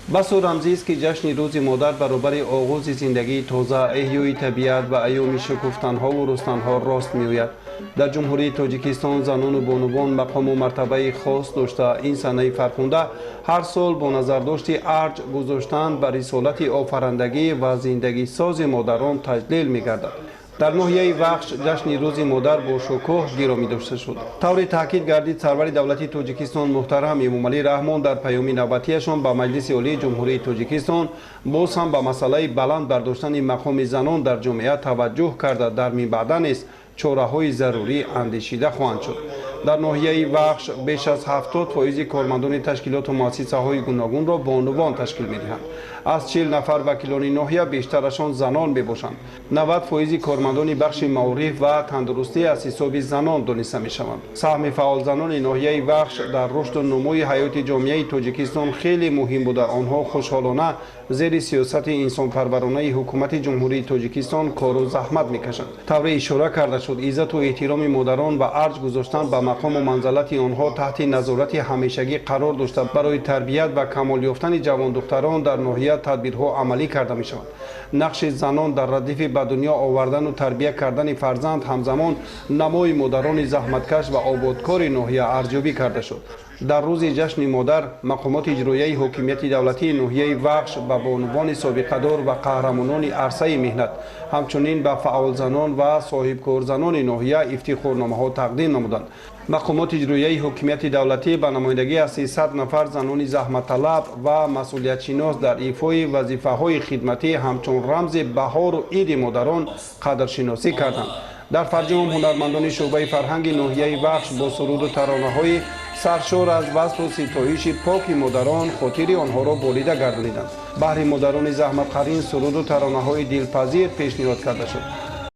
Басо рамзист, ки ҷашни Рӯзи модар баробари оғози зиндагии тоза, эҳёи табиат ва айёми шукуфтанҳову рустанҳо рост меояд. Дар Ҷумҳурии Тоҷикистон занону бонувон мақому мартабаи хос дошта, ин санаи фархунда ҳар сол бо назардошти арҷ гузоштан ба рисолати офарандагӣ ва зиндагисози модарон таҷлил мегардад. Дар ноҳияи Вахш ҷашни Рӯзи модар бо шукӯҳ гиромӣ дошта шуд. Тавре таъкид гардид, Сарвари давлати Тоҷикистон муҳтарам Эмомалӣ Раҳмон дар паёми навбатиашон ба Маҷлиси Олии Ҷумҳурии Тоҷикистон боз ҳам ба масъалаи баланд бардоштани мақоми занон дар ҷомеа таваҷҷӯҳ карда, дар минбаъда низ чораҳои зарурӣ андешида хоҳанд шуд. Дар ноҳияи Вахш беш аз 70 фоизи кормандони ташкилоту муассисаҳои гуногунро бонувон ташкил медиҳанд. Аз 40 нафар вакилони ноҳия бештарашон занон мебошанд. 90 фоизи кормандони бахши маориф ва тандурустӣ аз ҳисоби занон дониста мешаванд. Саҳми фаъолзанони ноҳияи Вахш дар рушду нумӯи ҳаёти ҷомеаи Тоҷикистон хеле муҳим буда, онҳо хушҳолона зери сиёсати инсонпарваронаи Ҳукумати Ҷумҳурии Тоҷикистон кору заҳмат мекашанд. Тавре ишора карда шуд, иззату эҳтироми модарон ва арҷ гузоштан ба мақому манзалати онҳо таҳти назорати ҳамешагӣ қарор дошта, барои тарбият ва камол ёфтани ҷавондухтарон дар ноҳия тадбирҳо амалӣ карда мешаванд. Нақши занон дар радифи ба дунё овардану тарбия кардани фарзанд, ҳамзамон намои модарони заҳматкаш ва ободкори ноҳия арзёбӣ карда шуд. Дар рӯзи ҷашни модар мақомоти иҷроияи ҳокимияти давлатии ноҳияи Вахш ба бонувони собиқадор ва қаҳрамонони арсаи меҳнат, ҳамчунин ба фаъолзанон ва соҳибкорзанони ноҳия ифтихорномаҳо тақдим намуданд. Мақомоти иҷроияи ҳокимияти давлатӣ ба намояндагӣ аз 300 нафар занони заҳматталаб ва масъулиятшинос дар ифои вазифаҳои хидматӣ ҳамчун рамзи баҳору иди модарон қадршиносӣ карданд. Дар фарҷом ҳунармандони шӯъбаи фарҳанги ноҳияи Вахш бо суруду таронаҳои саршор аз васфу ситоиши поки модарон хотири онҳоро болида гардониданд. Баҳри модарони заҳматқарин суруду таронаҳои дилпазир пешниҳод карда шуд.